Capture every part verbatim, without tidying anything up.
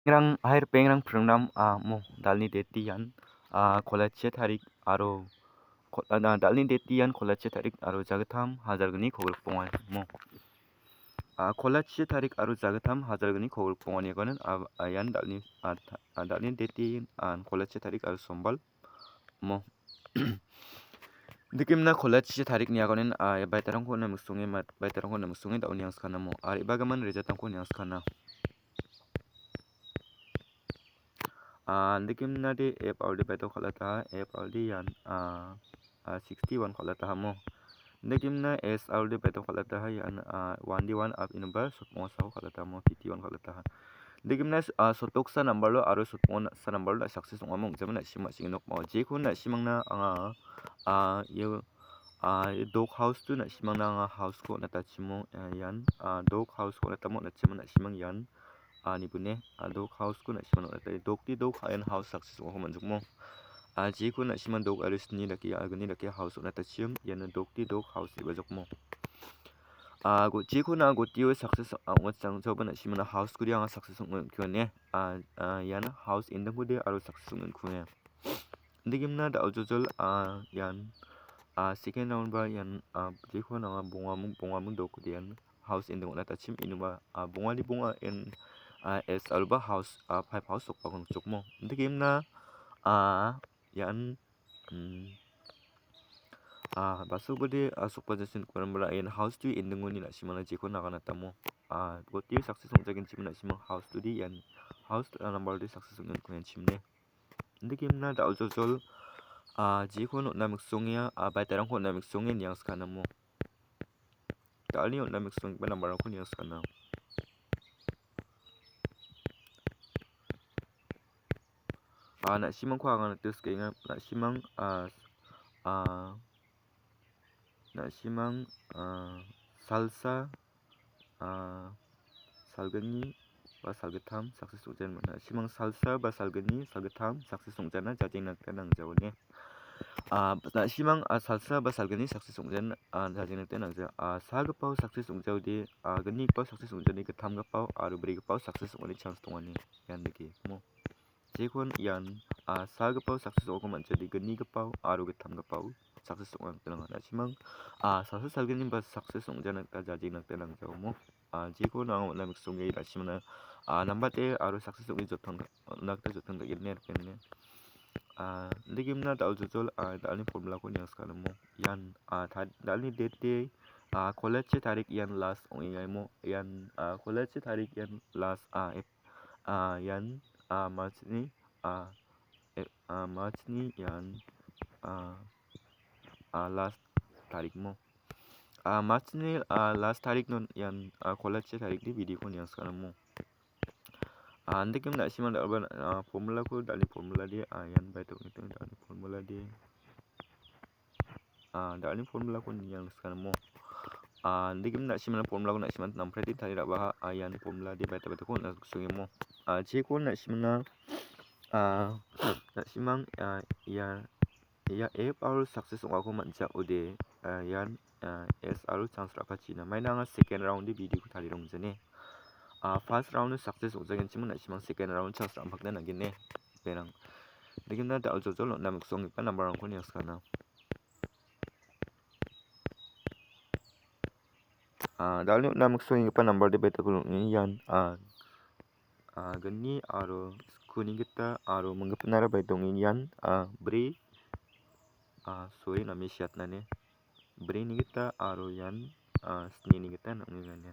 Rang, hai ripengrang pringrang, ah, mo, dalni date ian, ah, kolachi tarik aro ko-, ah, dalni date ian kolachi tarik aro jagittam hajalgni kogrik bonga mo. Ah, kolachi tarik aro jagittam hajalgni kogrik bonganiakonin, ah, ah, ian dalni, ah, ta-, ah, dalni date ian, ah, kolachi tarik aro sombal mo. Dikimna kolachi tarik niakonin, ah, baiterangko namiksonge mat-, baiterangko namiksonge dauni angskana mo. Ari bagaman rejatangko niangskana. Ah, dikimna de F R D baito kalata, F R D ian, ah, ah, sixty-one kalata mo. Dikimna S R D baito kalata ian, ah, one D one up inba sotmo sao kalata mo, fifty-one kalata. Dikimna, ah, sotoksa number lo aro sotmoksa number lo success ong·a mo, ong·jaman na·sim ma·sina nokmao. Jekon na·simangna anga, ah, ia, ah, dog house tu na·simangna anga house ko on·atachimo, ah, ian, ah, dog house ko on·atamo na·simang na·simang ian, ah, nibune, ah, dog house ko na·simang on·ata. Dog ti dog ian house success ong·ako man·jokmo. Ah, jekon na·simang dog aro sni dake, agni dake house on·atachim, iano dog ti dog house eba jokmo. Ah, go-, jekon na·a gotio success ong·achangchaba na·simana house guri anga success ong·a on·kuane. Ah, ah, ian house ending-kode aro success ong·a on·kuane. Dikimna da·oljol, ah, ian, ah, second round ba ian, ah, jekon anga bongaming, bongaming dok ian house ending on·atachim inba, ah, bongani bonga en, ah, S R ba house, ah, five house sokbako nikjokmo. Dikimna, ah, ian, mm, ah, basubode, ah, sokba jasin kuarambala ian house tu ending-oni na·simana jekon naganatamo. Ah, gotio success ong·jagenchim na·simang house tu di ian house, ah, number de success ong·genkuenchim ne. Indikimna da·oljol, ah, jekon on·a miksonge, ah, baiterangko on·a miksonge niangskana mo. Dalni on·a miksonggipa number-rangko niangskana. Ah, na·simangko anga nitoskaenga. Na·simang, ah, ah, na·simang, ah, salsa, ah, salgni ba salgittam success ong·jana man·a. Na·simang salsa ba salgni, salgittam success ong·jana jajengna gita nangjaone. Ah, na·simang, ah, salsa ba salgni success ong·jana, ah, jajengna gita nangja. Ah, sagipao success ong·jaode, ah, gnigipao success ong·jaode, gittamgipao aro brigipao success ong·ani chance dongani. Ian dake mo. Jekon ian, ah, sagipao success ong·ako man·jade, gnigipao aro gittamgipao success ong·na gita nanga. Na·simang, ah, salsa salgni ba success ong·jana gita jajengna gita nangjaomo. Ah, jekon anga on·a miksonge na·simana, ah, nambate aro success ong·e jotang, on·na gita jotang dagene rikengene. Ah, indikimna da·oljol, ah, da·alni formula-ko niangskana mo. Ian, ah, ta-, da·alni date de, ah, kolachi tarik ian last ong·engaimo. Ian, ah, kolachi tarik ian last, ah, ep-, ah, ian, ah, March-ni, ah, e-, ah, March-ni ian, ah, ah, last tarik mo. Ah, March-ni, ah, last tarik non ian, ah, kolachi tarik de video-ko niangskana mo. Ah, andikim na·simang dal·gipa, ah, formula-ko dal·ni formula de, ah, ian baito ong·e dal·ni formula de. Ah, dal·ni formula-ko niangskana mo. Ah, andikim na·simang formula-ko na·simang nampreti tari ra·baha, ah, ian formula de baita baitako on·a miksonge mo. Ah, jekon na·simangna, ah, na·simang, ah, ia, ia F R success ong·ako man·jaode, ah, ian, ah, S R chance ra·pachina. Maina anga second round-de video-ko tarirongjane. Ah, first round-o success ong·jagenchimon na·simang second round chance ra·na gita nanggen ne. Berang. Dikimna da·oljol on·a miksonggipa number-rangko niangskana. Ah, da·alni on·a miksonggipa number de baitako ong·e ian, ah, ah, gni aro skunigita aro minggipinara baita ong·e ian, ah, bri, ah, sorry, name siatna ne. Brini gita aro ian, ah, snini gita nang·enga.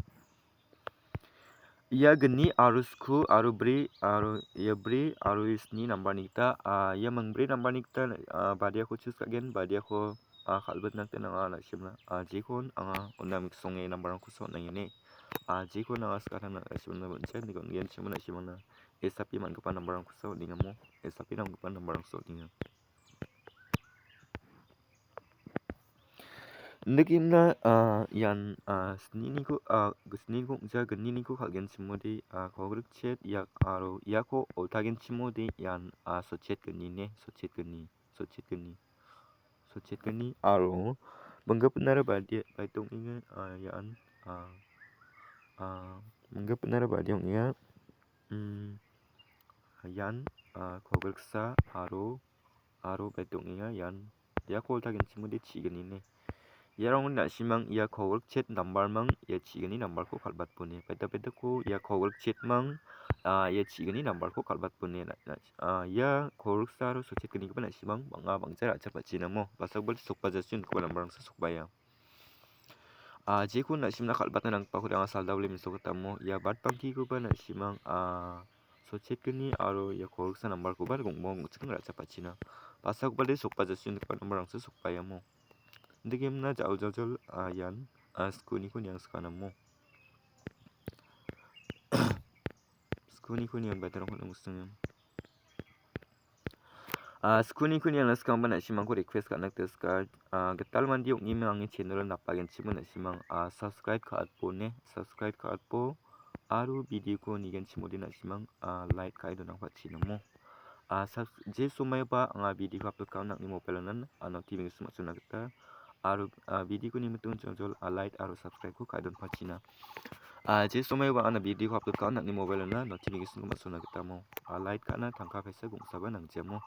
Ia gni aro sku aro bri aro ia bri aro ia sni number-ni gita, ah, ia mingbri number-ni gita, ah, badiako choose ka·gen, badiako, ah, kal·bitna gita nang·a, na·simna. Ah, jekon anga on·a miksonge number-rangkosa on·angene. Ah, jekon anga skatang na·simna bon·cha, niko on·genchimon na·simangna. S R P man·gipa number-rangkosa on·engamo, S R P man·gipa number-rangkosa on·enga. Indikimna, ah, ian, ah, sniniko, ah, sniniko ong·ja, gniniko kal·genchimode, ah, kogrikchet iak aro iako oltagenchimode ian, ah, sotchet gni ne, sotchet gni, sotchet gni, sotchet gni aro minggipinara badi-, baita ong·enga, ah, ian, ah, ah, minggipinara badi ong·enga. Mm. ian, ah, kolgriksa aro, aro bed ong·enga ian. Iako oltagenchimode chi·gnini. Iarangoni na·simang ia kolgrik chet nambarmang ia chi·gni nambarko kal·batpone. Beta betako ia kolgrik chetmang, ah, ia chi·gni nambarko kal·batpone. Na, na, ah, ia kolgriksa aro sotchetgnigipa na·simang bang·a bangja ra·chapatchina mo. Basakbal sokbajasu nikgipa nambarangsa sokbaia. Ah, jeko na·simna kal·batna nanggipakode anga saldao le mesokgitamo. Ia batbangkikoba na·simang, ah, sotchetgni aro ia kolgriksa nambarkoba gongbong gongchikna ra·chapatchina. Basakbal sokbajasu nikgipa nambarangsa sokbaiamo. Indakemna ja·oljol, ah, ian, ah, skuniko niangsikanamo. Skuniko nian baiterangko nangusingem. Ah, skuniko nian skangba na·simangko request ka·na gita ska. Ah, gital mande ong·ime angni channel-o napagenchimo na·simang, ah, subscribe ka·atbo ne, subscribe ka·atbo. Aro video-ko nigenchimode na·simang, ah, like ka·e donangpatchinamo. Ah, subs-, je somoiba anga video-ko upload ka·on nang·ni mobile-onan, ah, notification ma·sona gita. Aro, ah, video-ko nimittun joljol, ah, like aro subscribe-ko ka·e donpatchina. Ah, je somoiba anga video-ko upload ka·on nang·ni mobile-ona notification-ko ma·sona gitamo. Ah, like ka·na tangka paisa gongsaba nangjiamo.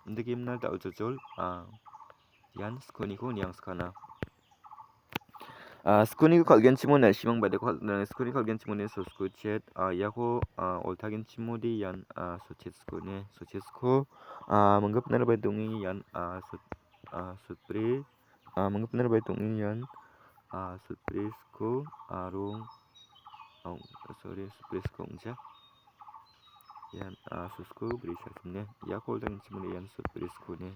Indakemna da·o joljol, ah, ian skuniko niangskana. Ah, skuniko kal·genchimo na·simang baideko kal-, skuniko kal·genchimode sosko chet, ah, iako, ah, oltagenchimode ian, ah, sotchet skone, sotchet sko, ah, manggipnara baidonge ian, ah, sot-, ah, sotbri, ah, manggipnara baidonge ian, ah, sotbri sko aro, au, sorry, sotbri sko ong·ja. Ian, ah, sosko bri sasimne. Iako oltagenchimode ian sotbri skone.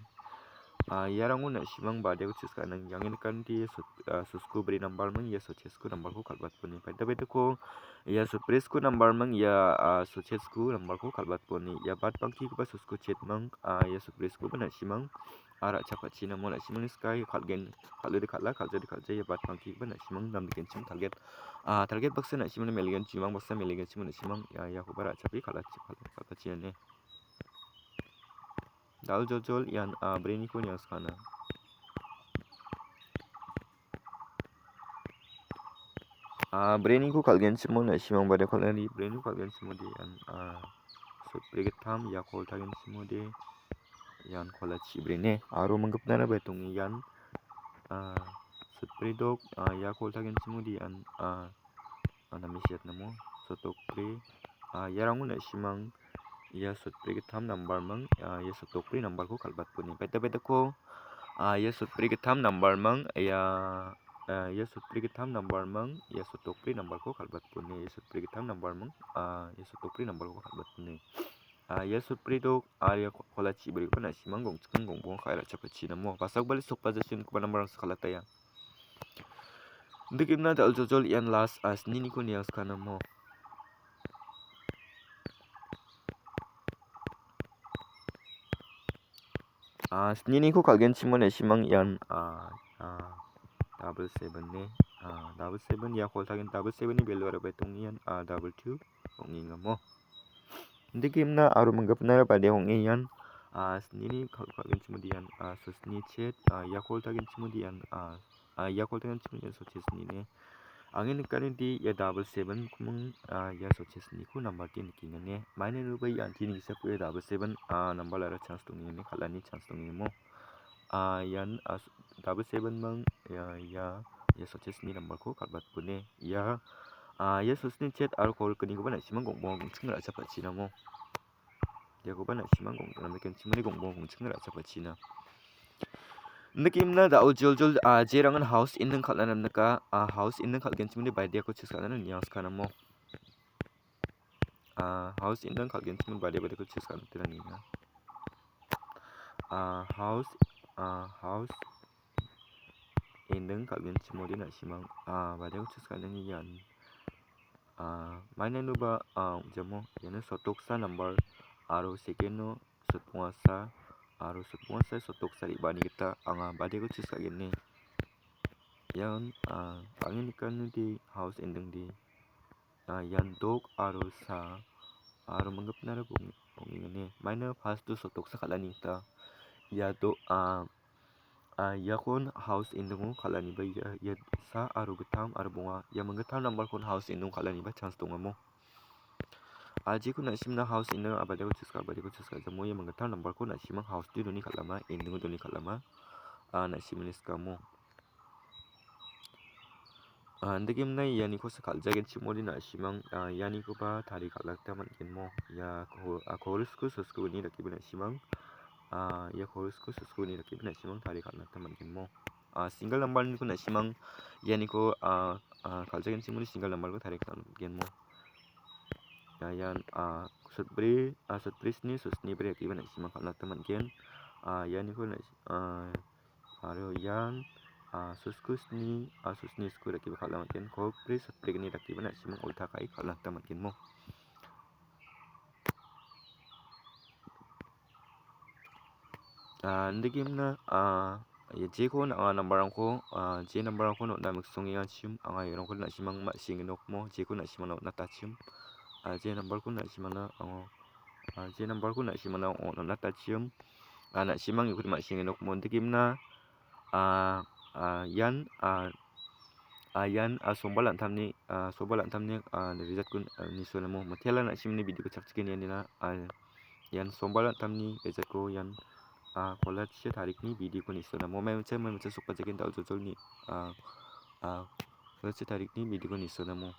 Ah, iarango na·simang badeko choose ka·nang. Iange nikanti sot-, ah, sosko bri nambarming ia sotchet sko nambarko kal·batpone. Baita baitako ia sotbri sko nambarming ia, ah, sotchet sko nambarko kal·batpone. Ia batbangkikoba sosko chetming, ah, ia sotbri skoba na·simang. Ara chapatchina mo na·simangni sky kal·gen, kal·ode kal·a, kal·jade kal·ja, ia batbangkigipa na·simang namnikenchim target. Ah, target baksa na·simangni meligenchimang baksa meligenchim na·simang, ia, iakoba ra·chapi kal·achi-, kal-, kal·pachina ne. Dal joljol ian, ah, breniko niangskana. Ah, breniko kal·genchimo na·simang bade kal·ani, breniko kal·genchimode ian, ah, sotbri gittam, iako oltagenchimode ian kola chibrene. Aro manggipnara baitong ian, ah, sotbri dok, ah, iako oltagenchimode ian, ah, ah, name siatnamo, sotokbri, ah, iarango na·simang ia sotbri gittam nambarming, ah, ia sotokbri nambarko kal·batpone. Baita baitako, ah, ia sotbri gittam nambarming, ia, ah, ia sotbri gittam nambarming, ia sotokbri nambarko kal·batpone, ia sotbri gittam nambarming, ah, ia sotokbri nambarko kal·batpone. Ah, ia sotbri dok, ah, ia ko-, kola chibriko na·simang gongchikan gongbong ka·e ra·chapatchina mo. Basakbali sokbajasu nikgipa nambarangsa kal·ataia. Indakemna dal joljol ian last, ah, sniniko niangskana mo. Ah, sniniko kal·genchimo na·simang ian, ah, ah, double seven ne, ah, double seven iako oltagen double seven ni value-ara baitong ian, ah, double two ong·enga mo. Indakemna aro manggipnara bade ong·e ian, ah, snini kal-, kal·genchimode ian, ah, sosni chet, ah, iako oltagenchimode ian, ah, ah, iako oltagenchimode ian sotchet snine. Angni nikanide ia double seven-koming, ah, ia sotchet sniko nambar-de nikengane. Maina inoba ia antini gisako ia double seven, ah, nambar-ara chance dongengane, kal·ani chance dongengamo. Ah, ian, ah, double seven-mang, ia, ia, ia sotchet sni nambar-ko kal·batpone. Ia, ah, ia sosni chet aro kolgriknikoba na·simang gongbonga gongching ra·chapatchinamo. Iakoba na·simang gong-, namikenchimode gongbonga gongching ra·chapatchina. Indakemna da·o joljol, ah, jerangan house ending kal·na namnika, ah, house ending kal·genchimode badiako choose kal·na niangsikanamo. Ah, house ending kal·genchimode bade badeko choose kal·na nienga. Ah, house, ah, house ending kal·genchimode na·simang, ah, badeko choose kal·na nian. Ah, maina inoba, ah, ong·jamo, iano sotoksa nambar aro second-o sotbongasa aro sotbongasa sotoksa re·baani gita anga badeko choose ka·genne. Ian, ah, angni nikanode house ending-de, ah, ian dok aro sa aro manggipnara bong-, bongengane. Maina first-o sotoksa kal·ani gita ia do-, ah, ah, iakon house ending-o kal·aniba ia, ia sa aro gittam aro bonga. Ia manggittam nambar-kon house ending-o kal·aniba chance dongamo. A, jeko na·simna house ending abadeko choose ka·, abadeko choose ka·jamo ia minggital number-ko na·simang house-ni doni kal·ama, ending-o doni kal·ama, a, na·simani sikamo. A, indakemna ianiko sa kal·jagenchimode na·simang, a, ianikoba tarie kal·na gita man·genmo. Ia ko-, a, chorus-ko sosko ine dakiba na·simang, a, ia chorus-ko sosko ine dakiba na·simang tarie kal·na gita man·genmo. A, single number-niko na·simang ianiko, a, a, kal·jagenchimode single number-ko tarie kal·na man·genmo. Ia ian, a, sotbri, a, sotbri sni, sotni bri dakiba na·simang kal·na gita man·gen. A, ianiko na-, a, aro ian, a, sotsko sni, a, sotni sko dakiba kal·na man·gen. Kolbri sotbrigni dakiba na·simang ulta ka·e kal·na gita man·genmo. A, indakemna, a, ia jeko na-, a, number-rangko, a, je number-rangko on·na miksongengachim, anga iarangko na·simang ma·senge nokmo, jeko na·simangna on·atachim, a, je number-ko na·simangna, a, a, je number-ko na·simangna on-, on·atachim, a, na·simang iakode ma·senge nokmo, indakemna, a, a, ian, a, a, ian, a, songbal an·tamni, a, songbal an·tamni, a, result-ko, a, nisoenamo. Mitela na·simni video-ko chakchike nianina, a, ian songbal an·tamni result-ko ian, a, kolachia tarikni video-ko nisoenamo. Maimitsa, maimitsa sokbajagen dal·jojolni, a, a, kolachia tarikni video-ko nisoenamo.